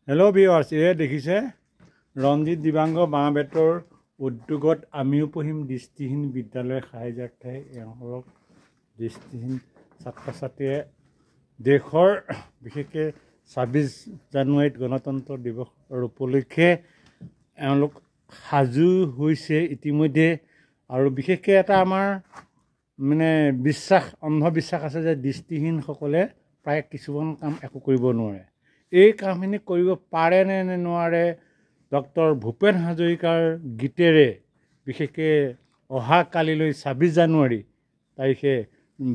Hello' viewers, এয়া দেখিছে ৰঞ্জিত দিবাংগ বাঁহ বেতৰ উদ্যোগত আমিও পঢ়িম দৃষ্টিহীন বিদ্যালয় সাহায্যাৰ্থে এওঁলোক দৃষ্টিহীন ছাত্ৰ ছাত্ৰীয়ে দেশৰ বিশেষকৈ 26 জানুৱাৰীত গণতন্ত্ৰ দিৱসৰ উপলক্ষে এওঁলোক সাজু হৈছে ইতিমধ্যে। আৰু বিশেষকৈ এটা আমাৰ মানে বিশ্বাস, অন্ধবিশ্বাস আছে যে দৃষ্টিহীনসকলে প্ৰায় কিছুমান কাম একো কৰিব নোৱাৰে। এই কামখিনি কৰিব পাৰে নে নোৱাৰে ডক্টৰ ভূপেন হাজৰিকাৰ গীতেৰে বিশেষকৈ অহা কালিলৈ 26 জানুৱাৰী তাৰিখে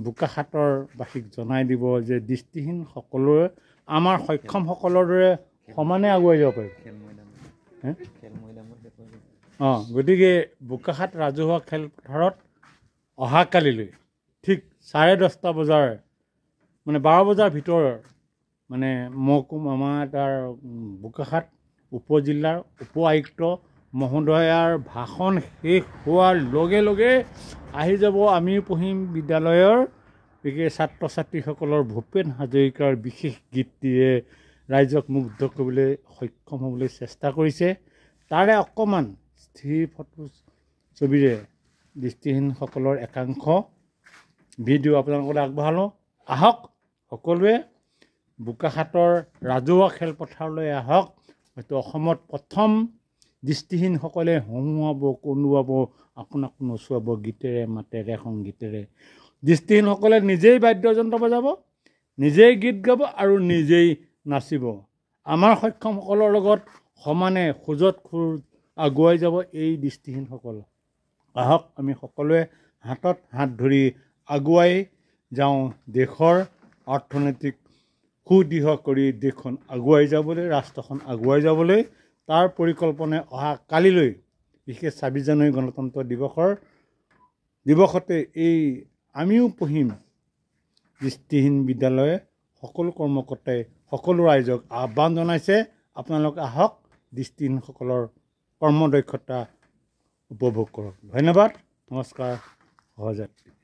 বোকাখাতৰ বাসীক জনাই দিব যে দৃষ্টিহীন সকলোৰে আমাৰ সক্ষমসকলৰ দৰে সমানে আগুৱাই যাব পাৰিব। অঁ, গতিকে বোকাখাত ৰাজহুৱা খেলপথাৰত অহা কালিলৈ ঠিক 10:30 বজাৰ মানে 12 বজাৰ ভিতৰত মানে মহকুমা আমাৰ তাৰ বোকাখাত উপজিল্লাৰ উপ আয়ুক্ত মহোদয়াৰ ভাষণ শেষ হোৱাৰ লগে লগে আহি যাব আমিও পঢ়িম বিদ্যালয়ৰ বিশেষ ছাত্ৰ ছাত্ৰীসকলৰ ভূপেন হাজৰিকাৰ বিশেষ গীতটিৰে ৰাইজক মুগ্ধ কৰিবলৈ সক্ষম হ'বলৈ চেষ্টা কৰিছে। তাৰে অকণমান স্থিৰ ফটো ছবিৰে দৃষ্টিহীনসকলৰ একাংশ ভিডিঅ' আপোনালোকলৈ আগবঢ়ালোঁ। আহক সকলোৱে বোকাখাতৰ ৰাজহুৱা খেলপথাৰলৈ আহক। হয়তো অসমত প্ৰথম দৃষ্টিহীনসকলে হঁহুৱাব, কন্দুৱাব, আপোনাক নচুৱাব গীতেৰে, মাতেৰে, সংগীতেৰে। দৃষ্টিহীনসকলে নিজেই বাদ্যযন্ত্ৰ বজাব, নিজেই গীত গাব আৰু নিজেই নাচিব। আমাৰ সক্ষমসকলৰ লগত সমানে খোজত খোজ আগুৱাই যাব এই দৃষ্টিহীনসকল। আহক আমি সকলোৱে হাতত হাত ধৰি আগুৱাই যাওঁ, দেশৰ অৰ্থনৈতিক সুদৃঢ় কৰি দেশখন আগুৱাই যাবলৈ, ৰাষ্ট্ৰখন আগুৱাই যাবলৈ। তাৰ পৰিকল্পনাই অহা কালিলৈ বিশেষ 26 জানুৱাৰী গণতন্ত্ৰ দিৱসতে এই আমিও পঢ়িম দৃষ্টিহীন বিদ্যালয়ে সকলো কৰ্মকৰ্তাই সকলো ৰাইজক আহ্বান জনাইছে। আপোনালোক আহক, দৃষ্টিহীনসকলৰ কৰ্মদক্ষতা উপভোগ কৰক। ধন্যবাদ, নমস্কাৰ, সহযাত্ৰী।